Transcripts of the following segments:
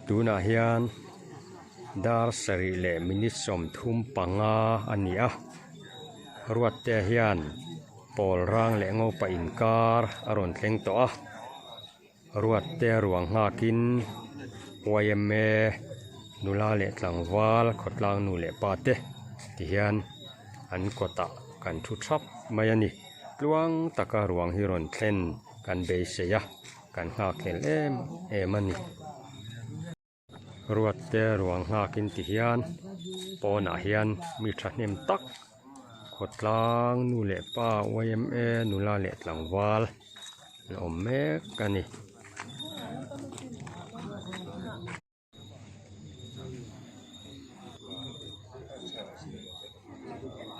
Tunah hian dar sarih leh minute 35 a ni a, Ruattea hian pawl rang leh ngopa inkar a rawn thleng tawh a, Ruattea ruang nghakin yma nula leh tlangval khawtlang nu leh pa te tihian an kawtah kan thu thap mai a ni. Tluang taka ruang hi rawn thlen kan beisei a. Kan nghak hlel em em a ni. Ruatte ruang nghakin ti hian pawnah hian mi thahnem tak khawtlang nu leh pa yma nula leh tlangval an awm mek a ni.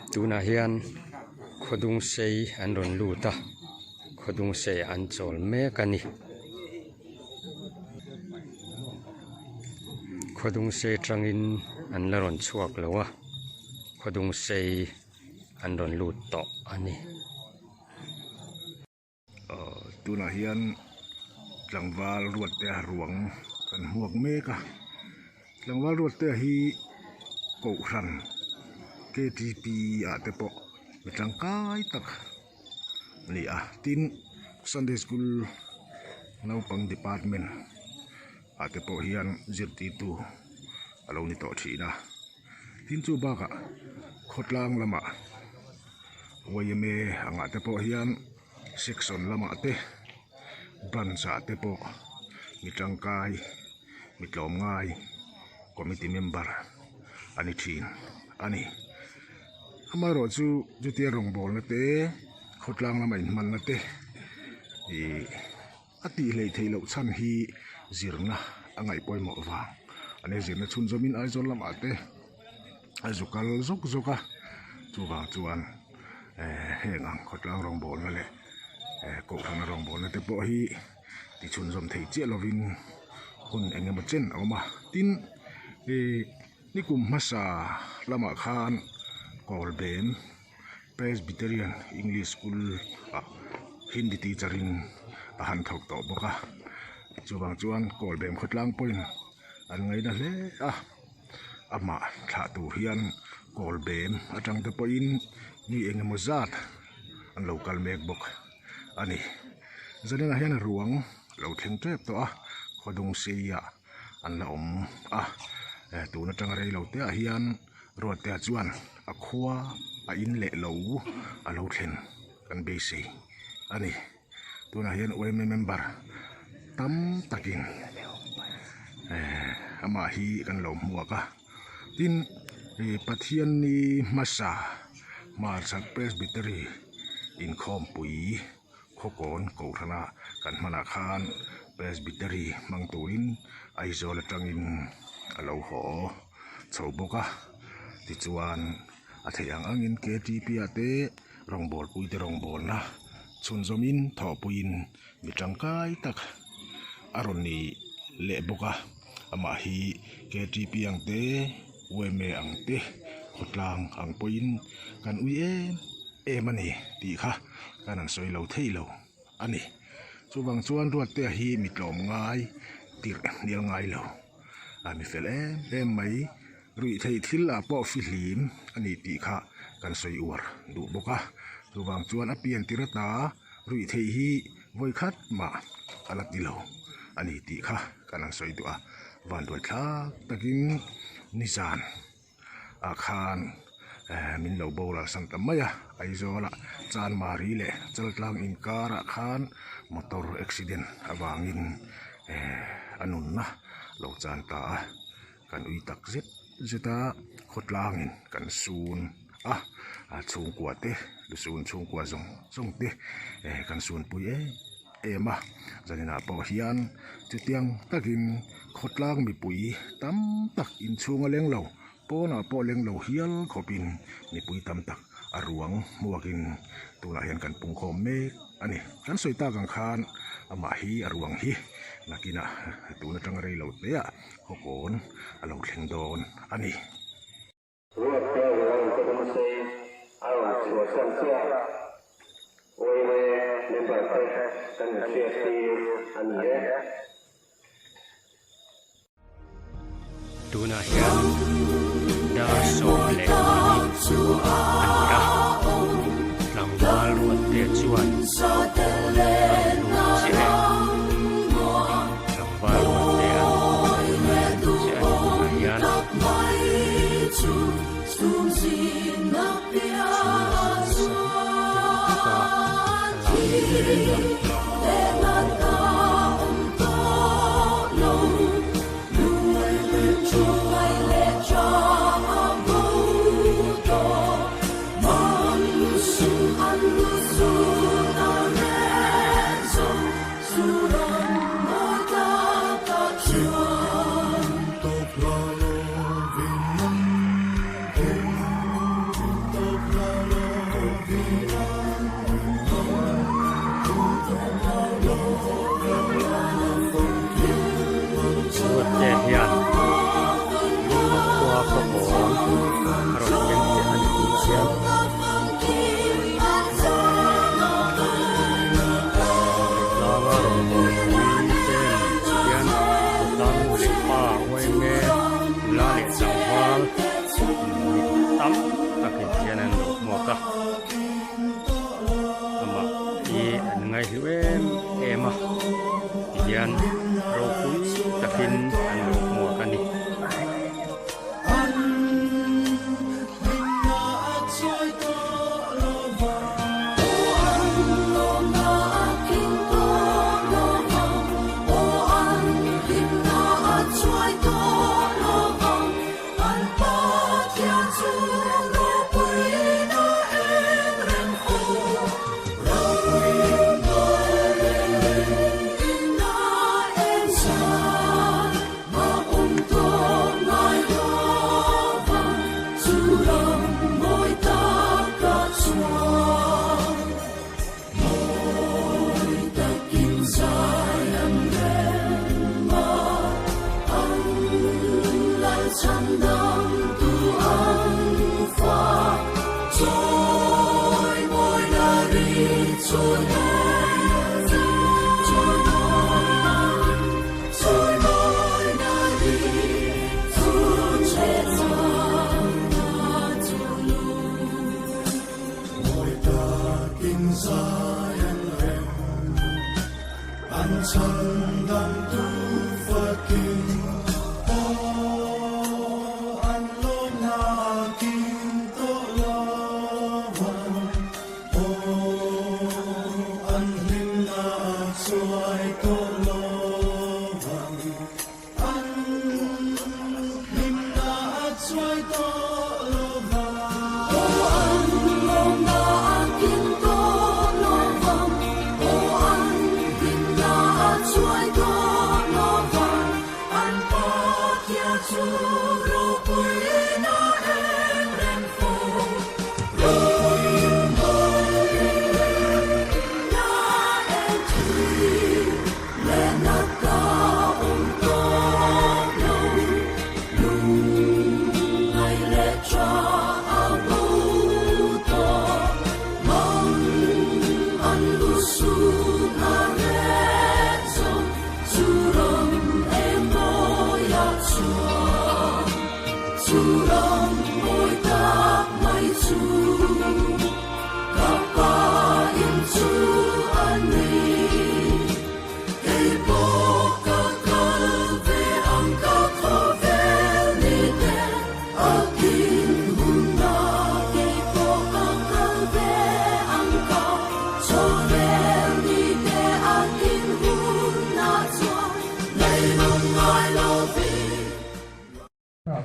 Tunah hian khawdung sei an rawn lut a khawdung sei an chawl mek a ni khawdung sei atangin an la rawn chhuak lo a khawdung sei an rawn lut tawh a ni. Tunah hian tlangval ruatte ruang kan hmuak mek a tlangval ruatte hi kohhran ktp ah te pawh mi tangkai tak a ni a tin sunday school naupang department ah te pawh hian zirtirtu a lo ni tawh thin a tin chu bakah khawtlang lamah. Yma angah te pawh hian section lamah te branch ah te pawh mi tangkai mi tlawmngai committee member a ni thin a ni. Amaherawh chu chutia rawngbawlna te khawtlang lama inhmanna te ihh. A tih hleih theih loh chhan hi zirna a ngaih pawimawh vang a nia zirna chhunzawmin Aizawl lamah te a zu kal zawk zawk a chuvang chuan eh heng ang khawtlang rawngbawlna leh eh kohhrana rawngbawlna te pawh hi ti chhunzawm thei chiah lovin hun eng emaw chen a awm a tin ih nikum hmasa lamah khan kawlbem. Presbyterian English School ah Hindi teacher in a han thawk tawh bawk a chuvang chuan Kawlbem khawtlang pawhin an ngaina hle a amah thlah tur hian Kawlbem atang te pawhin mi eng emaw zat an lo kal mek bawk a ni zaninah hian ruang lo thleng tep tawh a khawdung seiah an la awm a tun atanga rei lo te ah hian. Ruattea chuan a khua a in leh lo a lo thlen kan beisei a ni. Tunah hian yma member tam takin ehh amah hi kan lo hmuak a tin ih Pathianni hmasa hmarchhak Presbytery inkhawmpui Khawkawn Kohhrana kan hmanah khan Presbytery hmang turin Aizawl atangin a lo haw chho bawk a tichuan a theih ang angin ktp ah te rawngbawlpui te rawngbawlna chhunzawmin thawhpuiin mi tangkai tak a rawn ni leh bawk a amah hi ktp ang te yma ang te khawtlang ang pawhin kan ui em em a ni tih kha kan han sawi lo thei lo a ni. Chuvang chuan Ruattea hi mi tlawm ngai tirh hnial ngai lo a mi fel em em mai ruih theih thil ah pawh fihlim a ni tih kha kan sawi uar duh bawk a. Chuvang chuan a pian tir ata ruih theih hi vawi khat mah a la ti lo a ni tih kha kan han sawi duh a. Vanduai thlak takin nizan. ah khan eh min lo boral san ta mai a Aizawl ah Chanmari leh Chaltlang inkar ah khan motor accident avangin eh a nunna lo chan ta a kan ui tak zet zet a khawtlang in kan sun a a chhungkua te lusun chhungkua zawng zawng te eh kan sun pui em em a zaninah pawh hian chutiang takin khawtlang mipui tam tak inchhung a leng lo pawnah pawh leng lo hial khawpin mipui tam tak a ruang hmuakin tunah hian kan pungkhawm mek a ni kan sawi tak ang khan amah hi a ruang hi nakinah tun atanga rei lo te ah khawkawn a lo thleng dawn a ni. Ruattea ruang ka dawng sei a rawn chhuahsan chiah a, yma member te kan inhriat tir a ni e. Tunah hian dar 11 a ni a, tlangval ruatte chuan a rawn lut chiah e. Tlangval ruatte an lut chiah a ni tunah hian. Chhung nasa nasa deuh bawk a thlalak ni mek a. Ruatte hian a khua khaw pawn a rawn keng chiah a ni tunah hian. Tlanga rawngbawlpui te hian khawtlang nu leh pa uaime nula leh tlangval mi tam takin hian an lo hmuak a amah hi an ngaihlu em em a tihian ropui takin an lo hmuak a ni.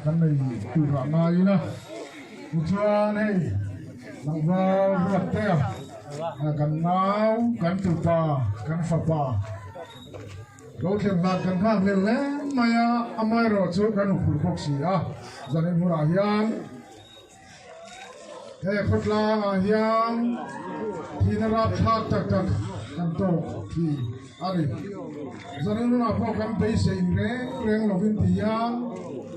Kan nei turah ngai ila tichuan hei tlangval Ruattea kan nau kan tupa kan fapa lo thlen hlan kan nghak leh hle mai a amaherawh chu kan huphurh bawk si a zanin hunah hian He khawtlangah hian thihna rapthlak tak tak kan tawk thin a ni. Zanin hunah pawh kan beisei reng reng lovin ti hian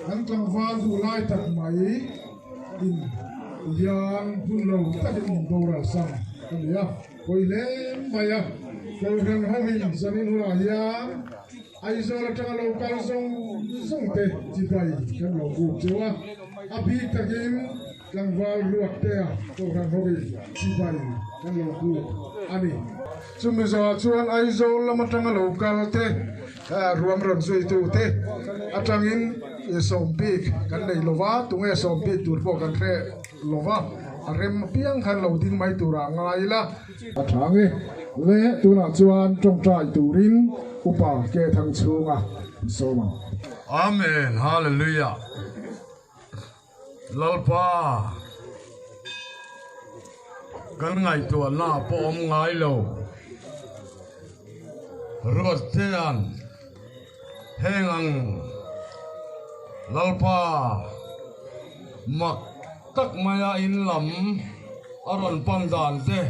kan tlangval duh lai tak mai in ti hian hun lo takin min boral san a ni a, pawi hle mai a. Kohhran hovin zanin hunah hian. Aizawl atanga lo kal zawng zawng te chibai kan lo buk cheu a, a bik takin tlangval Ruattea Kohhran hovin chibai kan lo buk a ni. Chumi zawhah chuan Aizawl lam atanga lo kal te ruam rawn zuitu te atangin sawm bik kan nei lo va, tunge sawm bik tur pawh kan hre lo va, a rem apiang khan lo ding mai turah ngai ila. A tha nge le tunah chuan tawngtai turin upa ke thang chhunga sawm ang. Amen Hallelujah Lalpa kan ngaihtuahna pawh awm ngai lo Ruattea'n heng ang Lalpa mak tak maia in lam a rawn pan dan te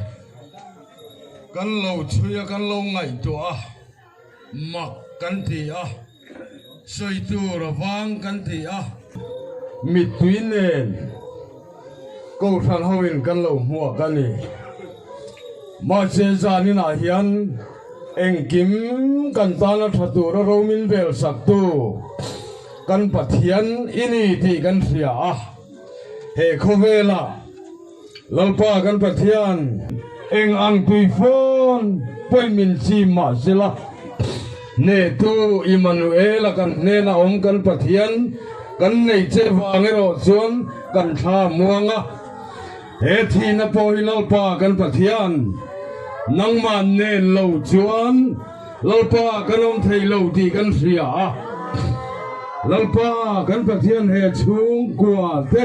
kan lo chhui a, kan lo ngaihtuah a, mak kan ti a, sawi tur a vang kan ti a. Mittui nen Kohhran hoin kan lo hmuak a ni. Mahse zaninah hian engkim kan tana tha tura romin vel saktu kan Pathian i ni tih kan hria a. He khawvela Lalpa kan Pathian eng ang tui fawn pawih min chim mah sela, Hnehtu Immanuela kan hnena awm kan Pathian kan nei che vang erawh chuan kan thla muang a. He thihna pawh hi Lalpa kan Pathian nangmah nen lo chuan Lalpa kan awm thei lo tih kan hria a. Lalpa kan Pathian he chhungkua te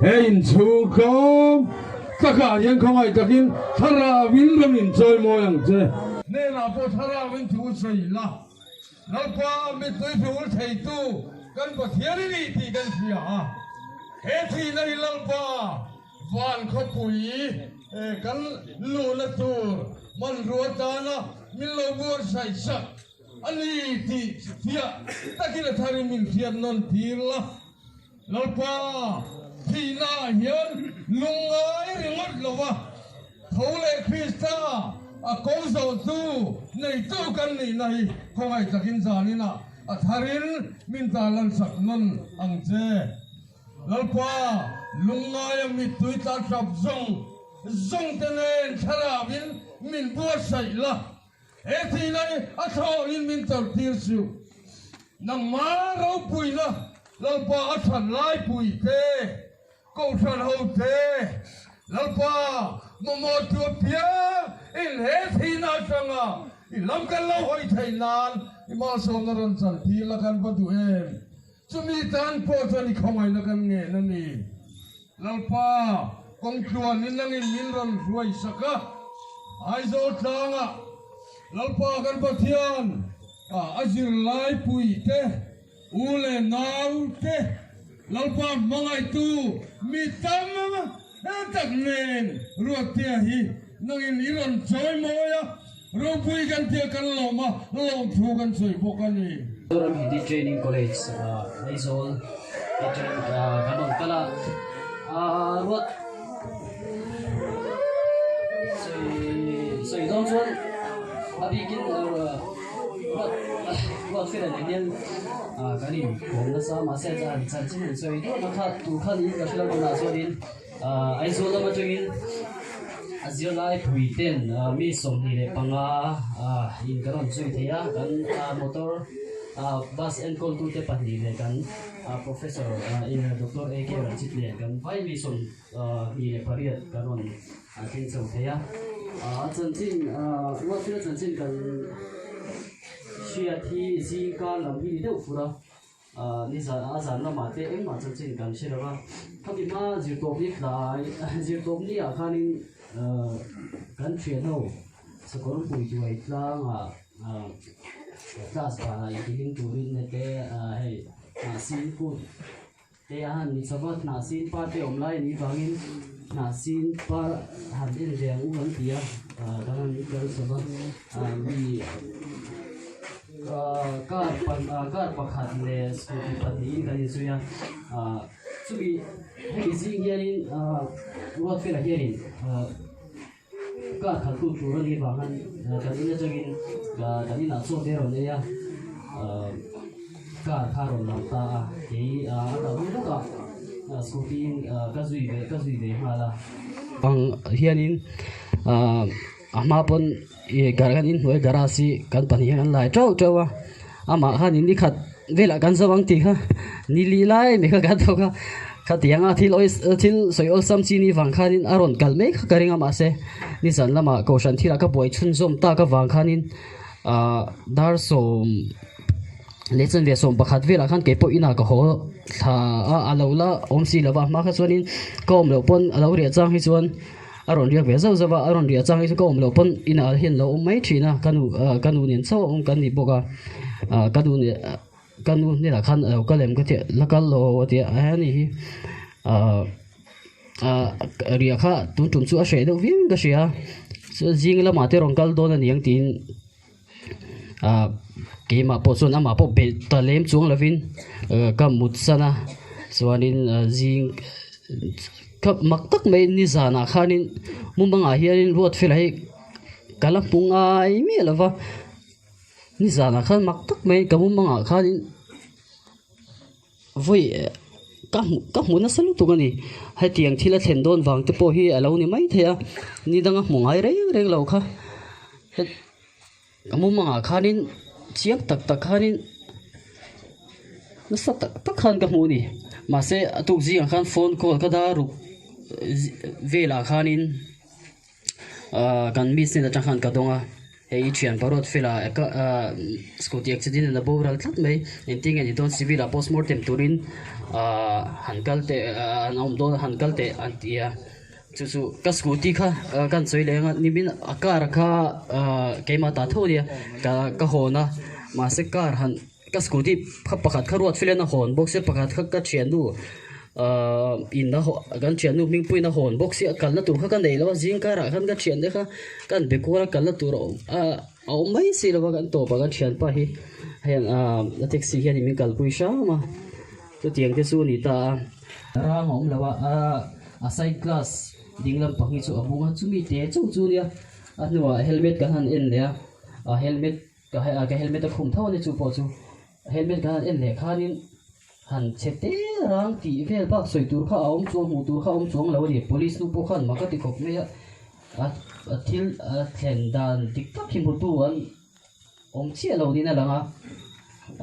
he inchhung tlawm takah hian khawngaih takin thlarauin rawn inchawimawi ang che. Hnenah pawh thlarauin thu sawi la, Lalpa mittui hrual theitu kan Pathian i ni tih kan hria a. He thihna hi Lalpa van khawpui kan luhna tur hmanrua tana min lo buatsaih sak a ni tih fiah takin a tharin min hriat nawn tir la. Lalpa thihna ah hian lungngai ringawt lo va, tho leh Krista a ko zawhtu neitu kan nihna hi khawngaih takin zaninah a tharin min tarlan sak nawn ang che. Lalpa lungngaia mittui tla tap zawng zawng te nen thlarauin min buatsaih la. He thihna hi a thlawhin min chawlhtir suh. Nangmah ropuina Lalpa a chhan laipui te, Kohhran ho te, Lalpa mamawh tu apiang in he thihna atanga i lam kan lo hawi theih nan i malsawmna rawn chalhtir la kan va duh em? Chumi tan pawh chuan i khawngaihna kan ngen a ni. Lalpa, kawngtluanin nangin min rawn hruai sak a, Aizawl tlangah Lalpa kan Pathian a zirlai puite, u leh nau te, Lalpa hmangaihtu mi tam tak nen Ruattea hi nangin i rawn chawimawi a, ropui kan tia kan lawm a, lawmthu kan sawi bawk a ni. Zoram Hindi Training College, Aizawl atangin kan rawn kal a, ruat sawi dawn chuan a bikin ruat ruat fela nen hian kan inkawm nasa mahse chanchin han sawi duah na kha tur kha niin ka hre lo tunah chuanin Aizawl lam atangin a zirlai pui ten mi 25 in kan rawn zui thei a kan motor bus enkawl tute pahnih leh kan professor Doctor AK Ranjit nen kan vai mi 28 kan rawn thleng chho thei a a chanchin ruatfela chanchin kan hriat hi zingka lam hi ni deuh fur a. Nizan a zan lamah te engmah chanchin kan hre lo va, khami hma zirtawpni tlai zirtawpni ah khanin kan thian ho sakawr pui duai tlangah class banah intihlim turin hete hei hnahsin kut te a han ni chho va, hnahsin par te awm lai a nih vangin hnahsin par han en ve ang u an ti a, kan han kal chho va mi. Car car pakhat leh scooty pahnihin kan inzui a chumi hemi zing hianin Ruatfela hianin car khalh tu tur a nih vang khan kan in atangin kan inah chaw te a rawn ei a. Car kha rawn lang ta a, kei a kal hnu lawkah scooty in ka zui ve ka zui ve nghal a. Bang hianin a hma pawn ih kan inhnuai garage hi kan pahnih hian an lai teuh teuh a, amah khanin ni khat velah kan zo ang tih kha ni li lai mai kha kan thawk a, khatianga thil thil sawi awlsam chi ni vang khanin a rawn kal mek kha ka ring a mahse nizan lamah kohhran thilah ka buai chhunzawm tak avang khanin ahh dar sawm. Leh chuan ve 11 velah khan keipawh inah ka haw thla a, a lo la awm si lo va, a hma kha chuanin ka awm loh pawn a lo riah chang hi chuan a rawn riak ve zauh zauh va, a rawn riah chang hi chu ka awm loh pawn inah hian lo awm mai thin a, ka nu ah ka nu nen chauh a awm kan ni bawk a, ah ka nu nen ka nu hnenah khan a lo kal em ka ti la kal lo a ti a, ani hi ah ah riah kha tun tum chu a hreh deuh viau in ka hria a, chuan zing lamah te rawn kal dawn a ni ang tiin. Ah keimah pawh chuan amah pawh belh ta lem chuang lovin ka mut san a chuanin zing ka mak tak mai nizanah khanin mumangah hianin Ruatfela hi ka la hmu ngai miah lo va nizanah khan mak tak mai ka mumangah khanin. Vawi ka hmu ka hmu nasa lutuk a ni. Hetiang thil a thlen dawn vang te pawh hi a lo ni maithei a, ni danga hmu ngai reng reng lo kha. Ka mumangah khanin chiang tak tak khanin nasa tak tak khan ka hmu a ni. Mahse a tuk zingah khan phone call ka dar ruk velah khanin. Ahh kan miss nen atang khan ka dawng a hei i thian parot fela ka ahh scooty accident in a boral tlat mai engtin nge ni dawn civil ah postmortem turin ahh han kal teh ahh an awm dawn a han kal teh an ti a chu chu ka scooty kha ka han sawi leh ang a nimin a car kha ahh keimah ta tho a nia ka ka hawn a mahse car han. Ka scooty kha pakhat kha ruat filen a hawn bawk sia pakhat kha ka thiannu ahh in a haw kan thiannu hmingpuiin a hawn bawk sia kalna tur kha ka nei lo a zing karah khan ka thiante kha ka han be kual a kalna tur a awm a awm mai si lo a kan tawp ah kan thianpa hi heng ahh a taxi hian min kalpui hram a chutiang te chu a ni ta a. Rang a awm lo a a side glass ding lampang hi chu a bung a chumi te chauh chu nia a hnuah helmet kan han en leh a a helmet. Ka ka helmet a khum tho a ni chu pawh chu helmet kan han en leh khanin han chhe te rang tih vel bak sawi tur kha a awm chuang hmuh tur kha a awm chuang lo a ni police nu pawh khan mak a ti khawp mai a a a thil a thlen dan dik tak hi hmutu an awm chiah lo niin a lang a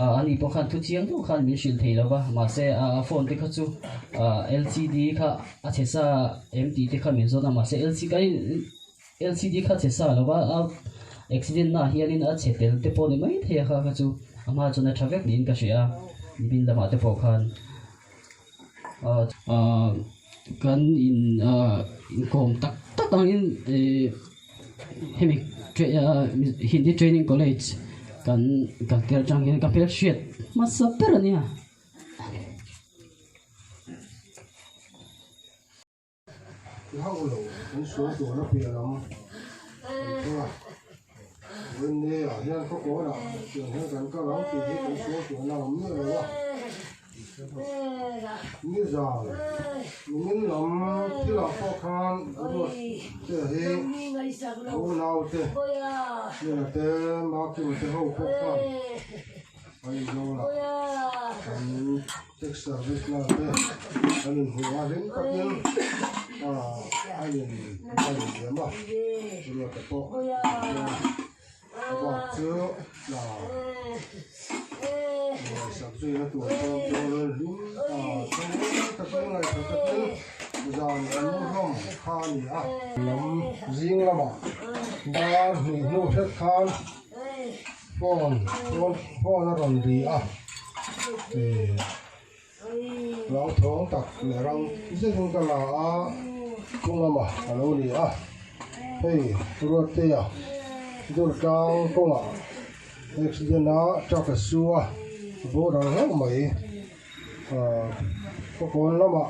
ah ani pawh khan thu chiang deuh khan min hrilh thei lo va mahse a phone te kha chu ah L C D kha a chhe sa em tih te kha min zawt a mahse L C Lcd kha chhe sa lo va, a accident na ah hianin a chhe tel te pawh ni mai thei a kha kha chu a hma chuan a tha vek niin ka hria a, nimin lamah te pawh khan ahh kan in ahh inkawm tak tak angin ihh hemi Hindi training college kan kal tir atang hian ka hmelhriat hmasa ber a nia. Ti hauh lo, kan sual tuahna piah lam kan thleng a, Vawiin ah hian khawkawnah tiang hian kan kal ang tih hi kan sual tuahna a awm miah lo a, nizan nimin lam thilah pawh khan ruat te hi unau te, Nena te, Makima te ho pawh khan Aizawl ah an. Tax service na te an inhmu a hlim takin a in a inziam a ruata pawh a bak chu ngaihsak zuina tur pawh dawn hlim takin ngaihsak takin zan an mu hlawm kha a ni a. Lam zing lamah dar hnih hnu hret khan. Phone phone a rawn ri a ih hlauthawng tak leh rang zetin ka la a kawngama a lo ni a hei Ruattea Durtlang kawngah accident a truck a su a boral hlauh mai ah khawkawn lamah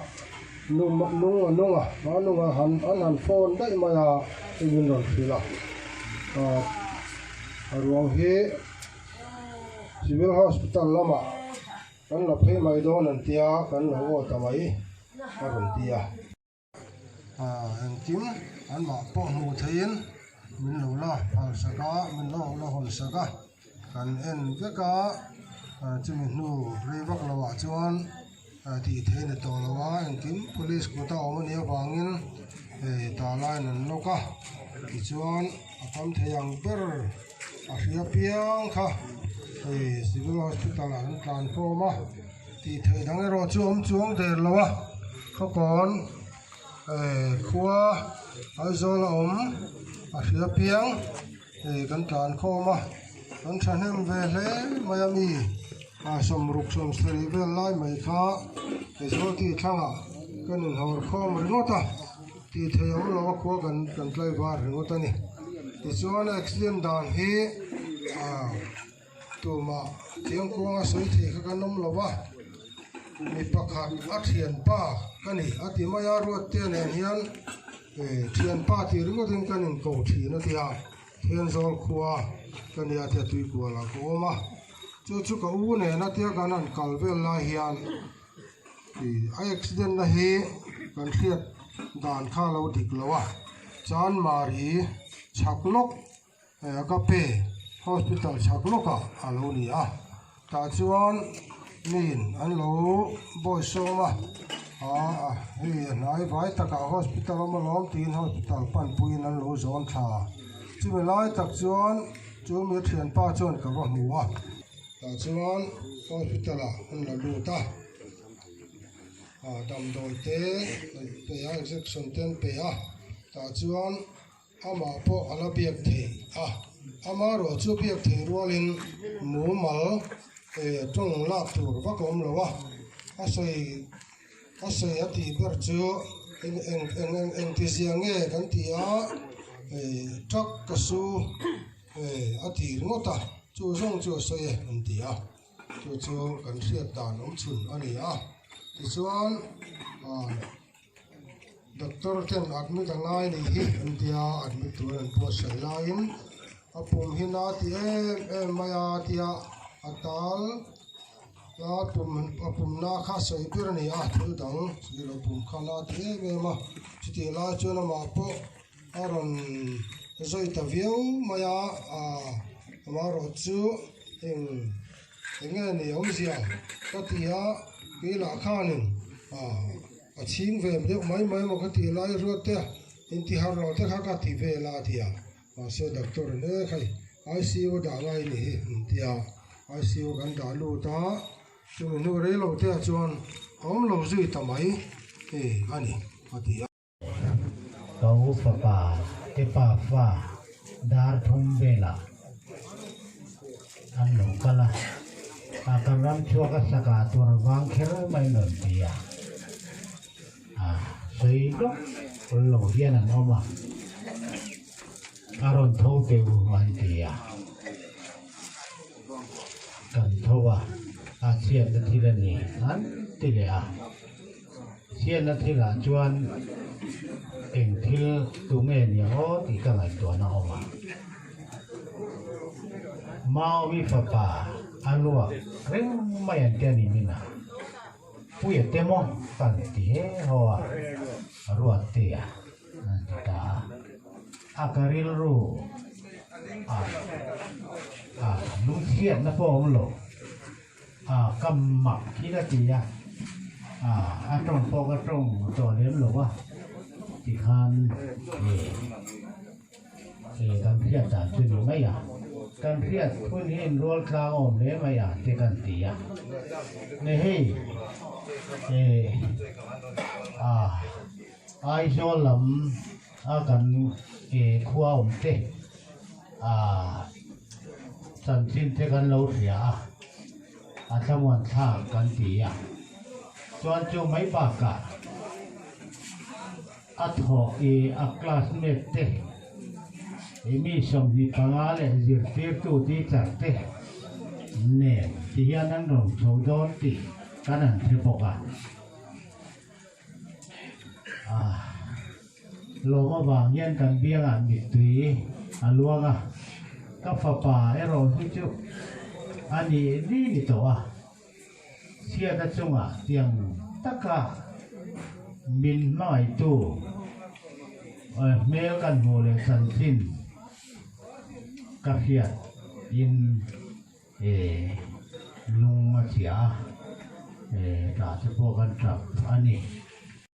nu nung a nung a a nung a han an han phone daih mai a hei min rawn hrilh a ah a ruang hi civil hospital lamah kan la phei mai dawn an tia kan lo aw ta mai a rawn ti a. Ah engkim anmah pawh hmuh theihin min lo la phal sak a min lo la hawn sak a kan en vek a. Chumi hnu rei vak lo ah chuan tih theih a ni tawh lo a, engkim police kut a awm a nih avangin tah laiin an lawk a, tichuan a tam thei ang ber a hria piang kha hei civil hospital ah an tlan khawm a, tih theih dang erawh chu awm chuang der lo a, khawkawn khua Aizawl a awm a hria piang. Hei kan tlan khawm a, kan thahnem ve hle mai a mi ah sawmruk sawmsarih vel lai mai kha Aizawl thlangah kan inhawr khawm ringawt a, tih theih awm lo a khua kan kan tlaivar ringawt a ni. Tichuan accident dan hi ah tumah thiangkuanga sawi thei kha kan awm lo va, mi pakhat a thianpa ka ni a ti mai a, Ruattea nen hian. Thianpa tih ringawtin kan inko thin a tia, Thenzawl khua ka nia tia Tuikual ah ka awm a, chu chu ka u nena tia kan han kal vel lai hian a accident na hi kan hriat dan kha a lo dik lo a, Chanmari chhak lawk Agape Hospital chhak lawkah a lo ni a, tah chuan miin an lo bawisawm a, aa hei a hnai vai takah hospital awm alawm tiin hospital panpuiin an lo zawn thla a, chumi lai tak chuan chu mi thianpa chuan ka va hmu a, tah chuan hospital ah an la lut a, aa damdawi te an pe a injection te an pe a, tah chuan. Amah pawh a la biak thei a, amaherawh chu biak thei rualin mumal tawng lak tur vak a awm lo a, a sawi a sawi a tih ber chu eng eng eng engtizia nge kan ti a, truck ka su a ti ringawt a, chu zawng chu a sawi e an ti a, chu chu kan hriat dan awm chhun a ni a, tichuan. Doctor ten admit a ngai nih hi an tia admit tur an buatsaih laiin a pum hi na ti em em mai a tia a tal a pum a pum na kha sawi ber a ni a thil dang chu lo pum kha na ti em em a chutih lai chuan amah pawh a rawn zawi ta viau mai a ah amaherawh chu eng eng nge ni awmzia ka ti a keila khanin ah. A chhing ve deuh mai mai maw ka tih lai ruat te intihar lo te kha ka ti vel a a ti a, mahse doctor in e khai ICU dah ngai ni hi an ti a, ICU kan dah lut a, chumi hnu rei lo te ah chuan a awm lo zui ta mai e a ni a ti a. Ka u fapa te pafa dar thum velah an lo kal a, a kan ram chhuak a saka tur vang kher mai rawn ti a, a sawi lawk lo hian an awm a, a rawn tho teu an ti a, kan tho a, a chhiatna thil a ni an ti leh a. Chhiatna thilah chuan eng thil tu nge nia aw tih ka ngaihtuahna a awm a. Maui fapa a luak reng mai an tia ni min a, Puia te maw kan ti he haw a, Ruattea an ti ta a. A ka rilru a a lungchhiatna pawh a awm lo. A ka mak hi ka ti a, a tawng pawh ka tawng tawh lem lo a tikhan eh kan hriat dan chu ni mai a, kan hriat hun hi inrual tlang awm hle mai a te kan ti a, ni hei eh a Aizawl lam a kan eh khua awm te a chanchin te kan lo hria a, a thlamuan thlak kan ti a, chuan chu mai bakah a thawh i a classmate te i mi 25 leh zirtirtu teacher te nen ti hian an rawn chho dawn tih kan han hre bawk a. Lawm avang hian kan biangah mittui a luang a, ka fapa erawh hi chu a nih ni ni tawh a, chhiatna chungah tiang taka min hmangaihtu hmel kan hmuh leh chanchin ka hriat in. Lung a chhia a, eh tah te pawh kan tap a ni.